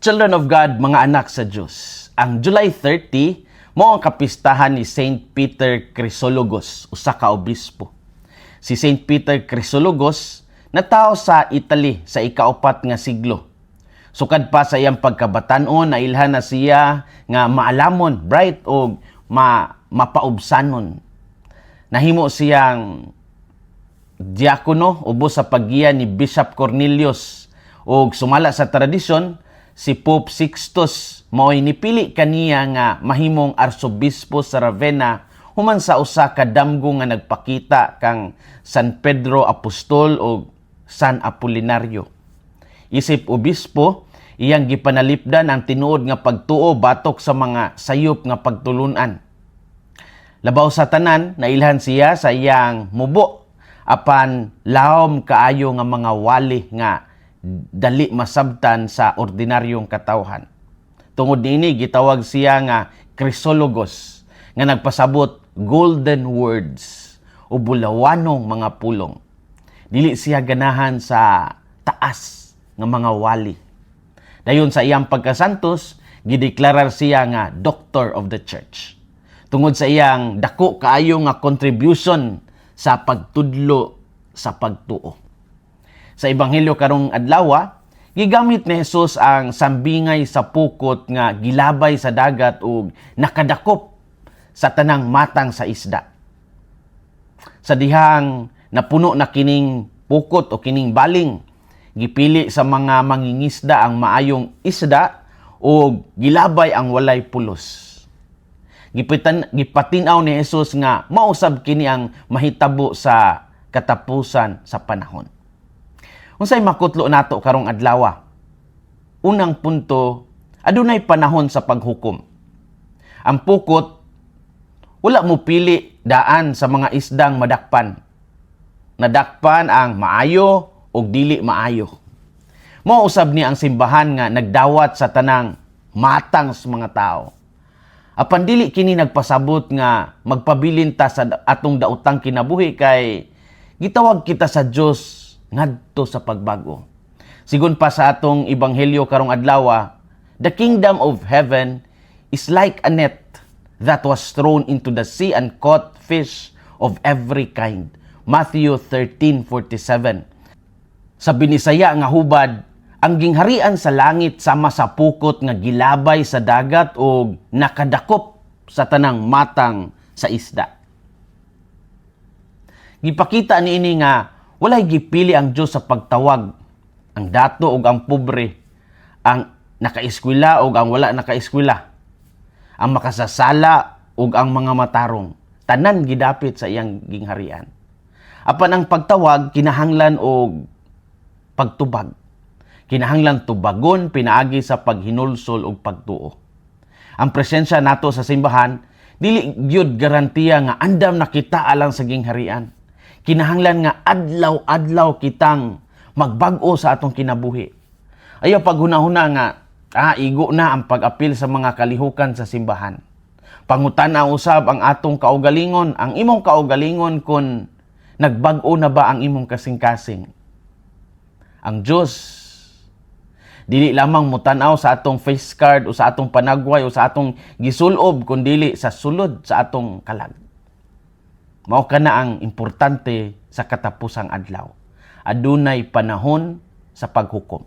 Children of God, mga anak sa Diyos. Ang July 30, mao ang kapistahan ni Saint Peter Chrysologos, usa ka obispo. Si Saint Peter Chrysologos natawo sa Italy sa ikaupat nga siglo. Sukad pa sa iyang pagkabatan-on, nailhan na siya nga maalamon, bright o mapaubsanon. Nahimo siyang diakono ubos sa paggiya ni Bishop Cornelius, ug sumala sa tradisyon, si Pope Sixtus mao'y nipili kaniya nga mahimong arsobispo sa Ravenna human sa usa ka damgo nga nagpakita kang San Pedro Apostol o San Apolinario. Isip obispo, iyang gipanalipdan ang tinuod nga pagtuo batok sa mga sayop nga pagtulunan. Labaw sa tanan, nailhan siya sa iyang mubo apan lahom kaayo nga mga wali nga dali masabtan sa ordinaryong katawhan. Tungod niini, gitawag siya nga Chrysologos, nga nagpasabot golden words o bulawanong mga pulong. Dili siya ganahan sa taas nga mga wali. Dayon sa iyang pagkasantos, gideklarar siya nga Doctor of the Church tungod sa iyang dako kaayo nga contribution sa pagtudlo sa pagtuo. Sa Ebanghelyo karong adlaw, gigamit ni Jesus ang sambingay sa pukot nga gilabay sa dagat ug nakadakop sa tanang matang sa isda. Sa dihang napuno na kining pukot o kining baling, gipili sa mga mangingisda ang maayong isda o gilabay ang walay pulos. Gipatin-aw ni Jesus nga mausab kini ang mahitabo sa katapusan sa panahon. Unsay makutlo nato karong adlaw? Unang punto, adunay panahon sa paghukom. Ang pukot wala mo pili daan sa mga isdang madakpan. Nadakpan ang maayo o dili maayo. Mao usab ni ang simbahan nga nagdawat sa tanang matang sa mga tao. Apan dili kini nagpasabot nga magpabilin ta sa atong daotang kinabuhi kay gitawag kita sa Dios ngadto sa pagbag-o. Sigon pa sa atong ebanghelyo karong adlaw, "The kingdom of heaven is like a net that was thrown into the sea and caught fish of every kind." Matthew 13:47. Sa Binisaya nga hubad, ang gingharian sa langit sama sa pukot nga gilabay sa dagat o nakadakop sa tanang matang sa isda. Gipakita niini nga walay gipili ang Dios sa pagtawag, ang dato ug ang pobre, ang nakaeskwela ug ang wala nakaeskwela, ang makasasala ug ang mga matarong. Tanan gidapit sa iyang gingharian. Apan ang pagtawag kinahanglan og pagtubag. Kinahanglan tubagon pinaagi sa paghinulsol ug pagtuo. Ang presensya nato sa simbahan dili gyud garantiya nga andam na kita alang sa gingharian. Kinahanglan nga adlaw-adlaw kitang magbag-o sa atong kinabuhi. Ayaw paghunahuna nga igo na ang pag-apil sa mga kalihukan sa simbahan. Pangutana usab ang atong kaugalingon, ang imong kaugalingon, kung nagbag-o na ba ang imong kasing-kasing. Ang Diyos dili lamang mutan-aw sa atong face card o sa atong panagway o sa atong gisulob, kundili sa sulod sa atong kalag. Mao kana ang importante sa katapusang adlaw. Adunay panahon sa paghukom.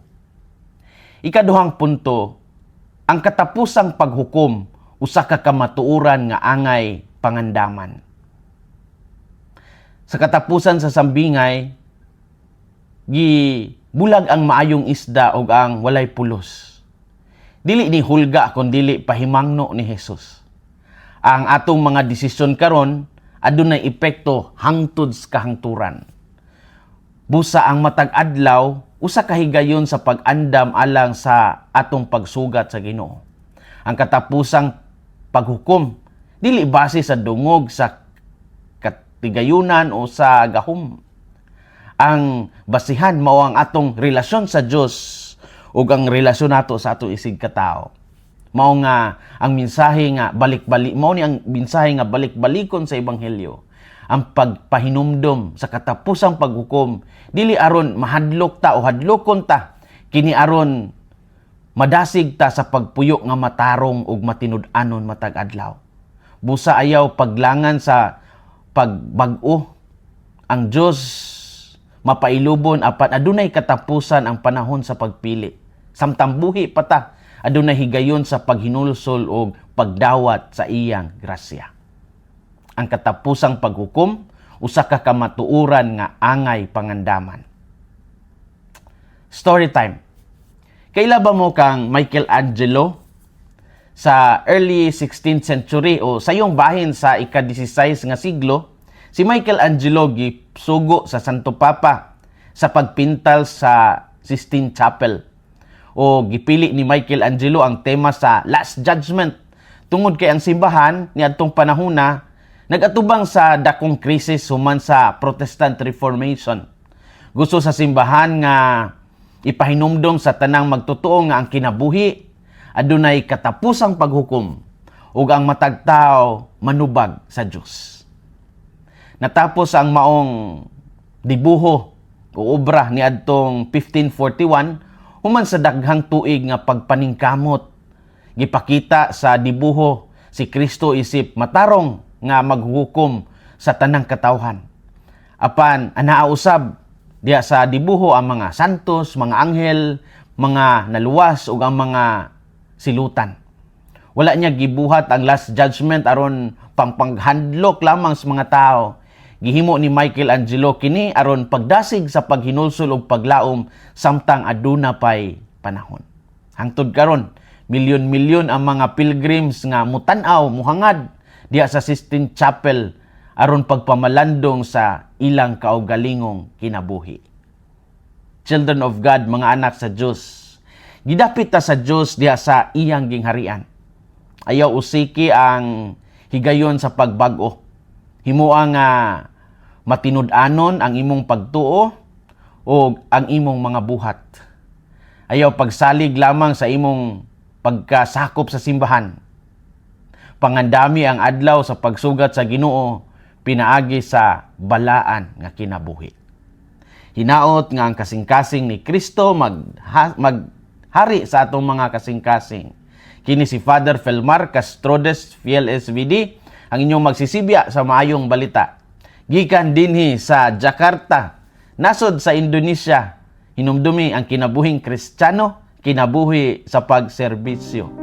Ikaduhang punto, ang katapusang paghukom usa ka kamatuoran nga angay pangandaman. Sa katapusan sa sambingay, gibulag ang maayong isda ug ang walay pulos. Dili ni hulga kun dili pahimangno ni Jesus. Ang atong mga desisyon karon adunay epekto hangtod sa kahangturan. Busa ang matag adlaw usa ka higayon sa pag-andam alang sa atong pagsugat sa Ginoo. Ang katapusang paghukom dili base sa dungog, sa katigayunan o sa gahom. Ang basihan mao ang atong relasyon sa Dios ug ang relasyon nato sa atong isig katao. Mao nga ang mensahe nga balik-balik, mao ni ang mensahe nga balik-balikon sa ebanghelyo. Ang pagpahinumdom sa katapusang paghukom dili aron mahadlok ta o hadlokon ta, kini aron Madasig ta sa pagpuyo nga matarong ug matinud-anon matag adlaw. Busa ayaw paglangan sa pagbag-o. Ang Dios mapailubon, apan adunay katapusan ang panahon sa pagpili. Samtang buhi pa ta, adunay higayon sa paghinulsol og pagdawat sa iyang grasya. Ang katapusang paghukom usa ka kamatuoran nga angay pangandaman. Story time. Kaila ba mo kang Michelangelo? Sa early 16th century o sayong bahin sa ika-16 nga siglo, si Michelangelo gisugo sa Santo Papa sa pagpintal sa Sistine Chapel. O gipili ni Michelangelo ang tema sa Last Judgment tungod kay ang simbahan niadtong panahona nagatubang sa dakong krisis human sa Protestant Reformation. Gusto sa simbahan nga ipahinumdom sa tanang magtotoo nga ang kinabuhi adunay katapusang paghukom ug ang matag tawo manubag sa Dios. Natapos ang maong dibuho o obra niadtong 1541 human sa daghang tuig nga pagpaningkamot. Gipakita sa dibuho si Kristo isip matarong nga maghukom sa tanang katawhan. Apan anaa usab diha sa dibuho ang mga santos, mga anghel, mga naluwas ug ang mga silutan. Wala niya gibuhat ang Last Judgment aron pangpanghandlok lamang sa mga tao. Gihimo ni Michelangelo kini aron pagdasig sa paghinulsol ug paglaom samtang aduna pay panahon. Hangtod karon, milyon-milyon ang mga pilgrims nga mutan-aw, muhangad diha sa Sistine Chapel aron pagpamalandong sa ilang kaugalingong kinabuhi. Children of God, mga anak sa Dios, gidapit ta sa Dios diha sa iyang gingharian. Ayaw usiki ang higayon sa pagbag-o. Himoa nga matinud-anon ang imong pagtuo o ang imong mga buhat. Ayaw pagsalig lamang sa imong pagkasakop sa simbahan. Pangandami ang adlaw sa pagsugat sa Ginoo pinaagi sa balaan nga kinabuhi. Hinaot nga ang kasing-kasing ni Kristo maghari sa atong mga kasing-kasing. Kini si Father Felmar Castrodes, Fiel SVD, ang inyong magsisibya sa maayong balita. Gikan dinhi sa Jakarta, nasod sa Indonesia, hinumdumi ang kinabuhing Kristiyano, kinabuhi sa pagserbisyo.